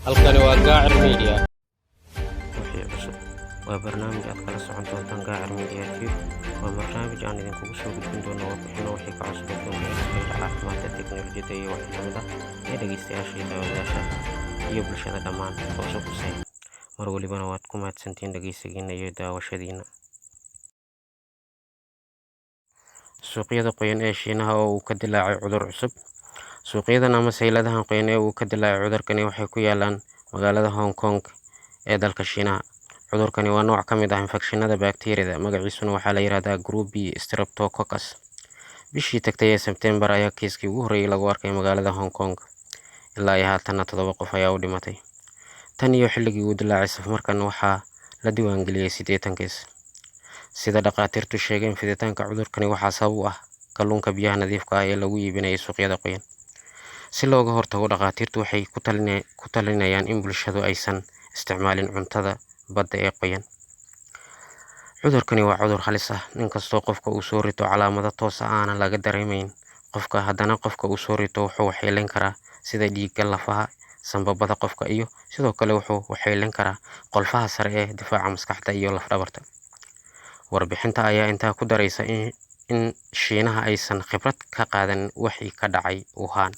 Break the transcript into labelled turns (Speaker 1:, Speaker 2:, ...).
Speaker 1: Halkani waa Gaacir Media.
Speaker 2: Wixii cusub waa barnaamij aad kala socon doontaan Gaacir Media Tube. Waa barnaamij aan idinkugu soo gudbin doono warbixino wixii ka cusub adduunka ee la xiriira caafimaadka, teknolojiyadda iyo wixii lamid ah ee dhegeystayaasha iyo daawadayaasha iyo bulshada dhammaan toos u quseeya. Mar walibana waad ku mahadsantihiin dhegeysigiina iyo daawashadiina. Suuqyada qoyan ee Shiinaha oo uu ka dilaacay cudur cusub. Suuqyadan ama sayladahan qoyan ee uu ka dilaacay cudurkani waxay ku yaalaan magaalada Hong Kong ee dalka Shiinaha. Cudurkani waa nooc ka mid ah infekshanada bakteeriyada, magaciisuna waxaa la yiraahdaa Group B Streptococcus. Bishii tagtay ee Sebtembar ayaa kiiskii ugu horreeyay lagu arkay magaalada Hong Kong. Ilaa iyo haatanna 7 qof ayaa u dhimatay. Tan iyo xilligii uu dilaacay safmarkan waxaa la diiwaangeliyay 80 kiis. Sida dhakhaatiirtu sheegeen, fiditaanka cudurkani waxaa sabab u ah kalluunka biyaha nadiifka ah ee lagu iibinayo suuqyada qoyan. Si looga hortago, dhakhaatiirtu waxay ku talinayaan in bulshadu aysan isticmaalin cuntada badda ee qoyan. Cudurkani waa cudur halis ah, inkastoo qofka uu soo rito calaamado toos ah aanan laga dareemayn qofka, haddana qofka uu soo rito wuxuu waxyeeleyn karaa sida dhiigga, lafaha, sambabada qofka iyo sidoo kale wuxuu waxyeeleyn karaa qolfaha sare ee difaaca maskaxda iyo laf-dhabarta. Warbixinta ayaa intaa ku daraysa in Shiinaha aysan khibrad ka qaadan wixii ka dhacay Wuhan.